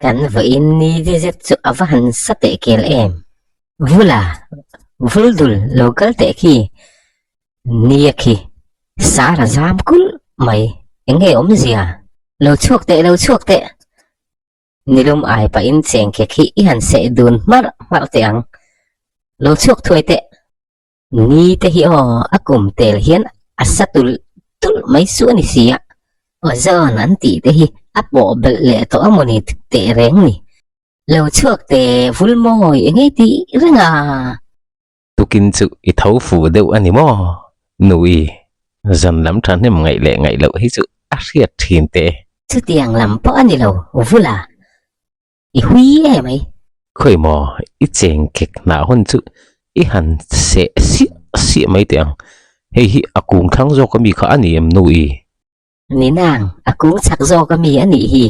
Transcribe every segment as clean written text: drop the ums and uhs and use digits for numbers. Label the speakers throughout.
Speaker 1: Kan vawiin ni te zet chu a va han sa teh kel em. Vula, Vuldul lo kal teh khi nia khi sar a zam kulh mai, enge awmzia? Lo chhuak teh, lo chhuak teh. Nilum ai pahin chengke khi i han seh dun hmarh hmarh teh ang. Lo chhuak thuai teh. Ni te hi aw a kum tel hian a sa tulh tulh mai su a ni si a, ozone an tih te hi a pawh belh leh tawh a mawni teh reng ni. Lo chhuak teh vul mawi eng nge tih reng a.
Speaker 2: Tukin chu i tho fuh deuh a ni maw? Nui, zan lam thahnem ngaih leh ngaih loh hi chu a hriat thin teh e.
Speaker 1: Chutiang lam pawh a ni lo, vula. I hui e mai.
Speaker 2: Khawi maw i cheng kek hnah hun chu i han seh siah siah mai teh ang. Hei hi a kung thlang zawk ami kha a ni em nu i?
Speaker 1: Ni nang, a kung chak zawk ami a nih hi.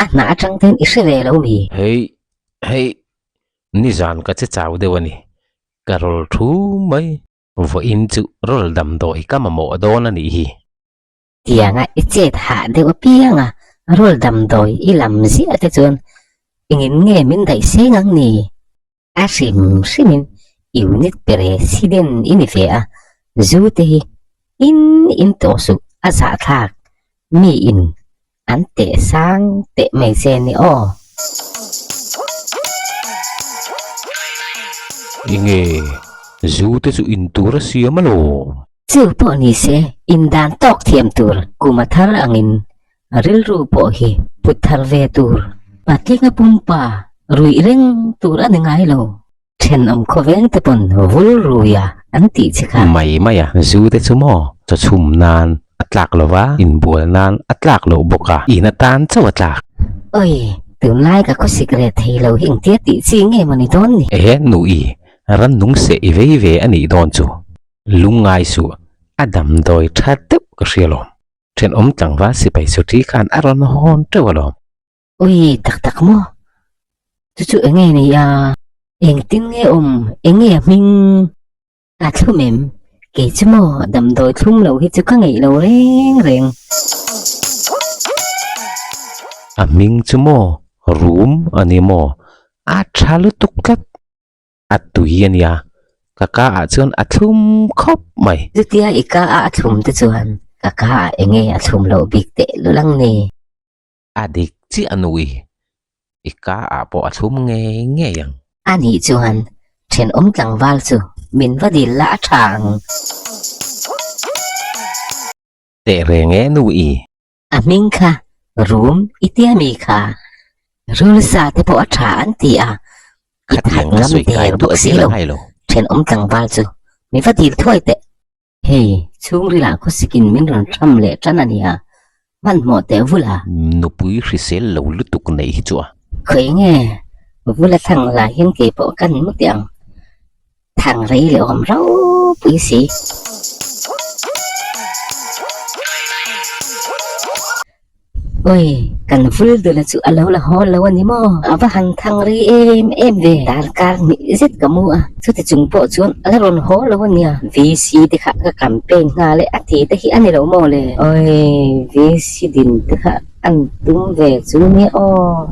Speaker 1: A hnah atang ten i hre ve lo mi?
Speaker 2: Hei, hei, nizan ka che chau deuh a ni. Ka rawl thu mai. Vawiin chu rawl damdawi ka mamawh dawn a nih hi.
Speaker 1: Tianga i chet hah deuh apiang a, rawl damdawi i lam ziah te chuan engin nge min daih seng ang ni? A hrim hrimin unit president i ni ve a, zu te hi in in tawh suh a zahthlak mi in an teh sang teh mai che ni aw.
Speaker 2: Enge zu te chu in tur a siam alawm.
Speaker 1: Chu pawh ni se, indan tawk thiam tur kum a thar angin rilru pawh hi put thar ve tur. Patlinga pumpa ruih reng tur a ni ngai lo. Thenawm khawveng te pawn vul ruia an tih che kha.
Speaker 2: Mai mai a, zu te chu maw chaw chhum nan a tlak lo va, inbual nan a tlak loh bawk a, in atan chauh a tlak.
Speaker 1: Oi, tunlai ka khawsik reh thei lo hi engtia tih chi nge maw ni dawn ni?
Speaker 2: Ehe, Nui, rannung seh i vei ve a nih dawn chu. Lungngai suh, a damdawi tha deuh ka hria lawm. Thenawm tlangval sipai suṭi khan a rawn hawn teuh alawm.
Speaker 1: Ui, tak tak maw? Chu chu enge ni a? Engtin nge awm? Enge a hming? A thlum em? Kei chu maw damdawi thlum lo hi chu ka ngeih lo reng reng.
Speaker 2: A hming chu maw rum a ni maw? A tha lutuk tlat. A tui a nia, ka ka ah chuan a thlum khawp mai.
Speaker 1: Chutia i ka ah a thlum te chuan ka ka ah enge a thlum loh bik teh lul ang ni.
Speaker 2: A dik chiah a nui, i ka ah pawh a thlum ngei ngei ang.
Speaker 1: A nih chuan thenawm tlangval chu min va dil la a tha ang.
Speaker 2: Teh reng e nui.
Speaker 1: A hming kha rum i tia mi kha rul sa te pawh a tha an ti a, i that ngam der bawk si lo, thenawm tlangval chu mi va dil thuai teh. Hei, chhungrilah khawsikin min rawn tham leh tan a nia, hmanhmawh teh vula.
Speaker 2: Nupui hrisel lo lutuk neih hi chu a.
Speaker 1: Khawi nge, vula thlang lai hian kei pawh kan mu teh ang. Thang rei leh awm ropui si. Oi, kan vul dula chu a lo la haw lo a ni maw? A va han thang rei em em ve. Darkar hnih zet ka mu a, chuti chung pawh chuan a la rawn haw lo a nia. VC te kha ka campaign nghal e a ti te hi a ni lo maw le? Oi, VC din te kha An tum ve chu nia aw.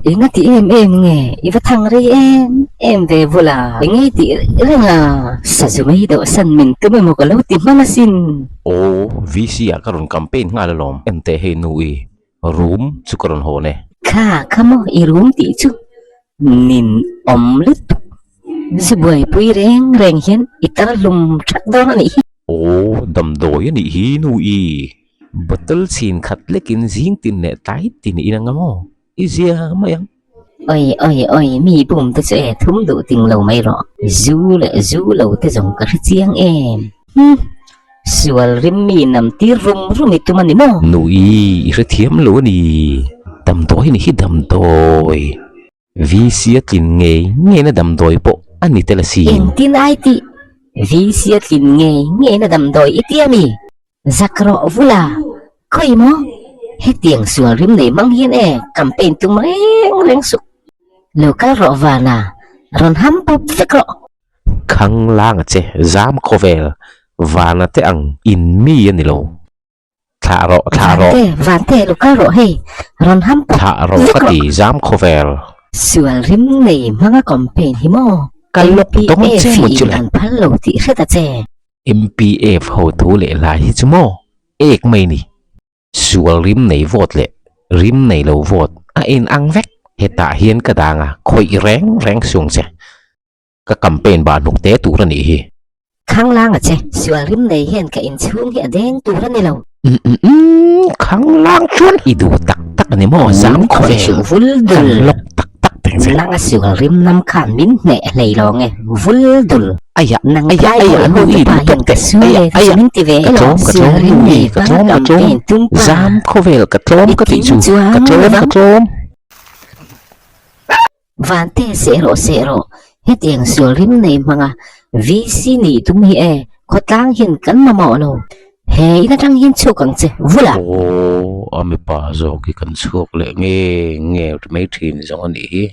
Speaker 1: Eng a ti em em nge? I va thang rei em em ve vula. Eng nge tih reng a? Sazu mai deuh san min tum emaw ka lo ti hman asin.
Speaker 2: Aw, VC ah ka rawn campaign nghal alawm. Enteh hei nu i room chu ka rawn hawn e.
Speaker 1: Kha kha maw i room tih chu nin awm lutuk. Zu buaipui reng reng hian i tar hlum that dawn a nih hi.
Speaker 2: Aw, damdawi a nih hi nu i. Bottle chhin khat lekin zing tin leh tlai tin in anga maw? I zia mai ang.
Speaker 1: Oi oi oi mi bum te chu e thum duh ting lo mai rawh. Zu leh zu lo te zawng ka hre chiang em. Hum. Sual rim mi nam tir rum rum i tum a ni maw?
Speaker 2: Nui i hre thiam lo a ni. Damdawi a ni hi damdawi. VC a tlin ngei ngeina damdawi pawh a ni tel asin.
Speaker 1: Engtin ai tih? VC a tlin ngei ngeina damdawi i ti a mi? Zak rawh vula, khawi maw? Hetiang sual rim nei mang hian e campaign tum reng reng suh. Lo kal rawh vana, rawn ham pawp vek rawh.
Speaker 2: Khang lang a che, zam khawvel, vana te ang in mi a ni lo. Thlah rawh, thlah rawh.
Speaker 1: Vante, Vante, lo kal rawh hei, rawn ham pawp
Speaker 2: Thlah rawh
Speaker 1: vek
Speaker 2: ka
Speaker 1: rawh.
Speaker 2: ti zam khawvel.
Speaker 1: Sual rim nei hmanga campaign hi maw?
Speaker 2: Kal lawk dawn che
Speaker 1: MPF
Speaker 2: maw chu
Speaker 1: in
Speaker 2: le.
Speaker 1: an phal lo tih hre ta che.
Speaker 2: MPF ho thu leh hlai hi chu maw ek mai ni. Sual rim nei vawt leh rim nei lo vawt a in ang vek. Hetah hian ka dang a, khawih reng reng sung che. Ka campaign bah hnuk te tur a nih hi.
Speaker 1: Khanglang a che, sual rim nei hian ka inchhung hi a deng tur a ni lo.
Speaker 2: Umm umm umm, khanglang chuan i duh tak tak a ni maw, zam khawvel
Speaker 1: vul dul.
Speaker 2: Kan lawk tak tak teng che.
Speaker 1: Nang a sual rim nam khan min hneh hlei lo nge, vul dul.
Speaker 2: Aya,
Speaker 1: Nang
Speaker 2: aya,
Speaker 1: tlai
Speaker 2: aya,
Speaker 1: pawh
Speaker 2: nu
Speaker 1: i
Speaker 2: i
Speaker 1: pa
Speaker 2: duh
Speaker 1: hian
Speaker 2: tawk
Speaker 1: ka
Speaker 2: teh,
Speaker 1: sual
Speaker 2: aya,
Speaker 1: e, ka
Speaker 2: aya,
Speaker 1: min ti ve
Speaker 2: ka
Speaker 1: elaw,
Speaker 2: tlawm, ka
Speaker 1: sual
Speaker 2: tlawm,
Speaker 1: rim
Speaker 2: nu i
Speaker 1: nei
Speaker 2: ka
Speaker 1: hmanga
Speaker 2: tlawm, ka tlawm,
Speaker 1: campaign tum pa.
Speaker 2: zam khawvel ka tlawm
Speaker 1: I
Speaker 2: ka tih
Speaker 1: tling
Speaker 2: chu, ka
Speaker 1: chuang
Speaker 2: tlawm, ka
Speaker 1: lovang.
Speaker 2: tlawm.
Speaker 1: Vante seh rawh seh rawh, hetiang sual rim nei hmanga VC nih tum hi e, khawtlang hian kan mamawh lo. He in atang hian chhuak ang che, vula!
Speaker 2: Aw, a mipa zawk hi kan chhuak leh nge nge mai thin zawng a nih hi.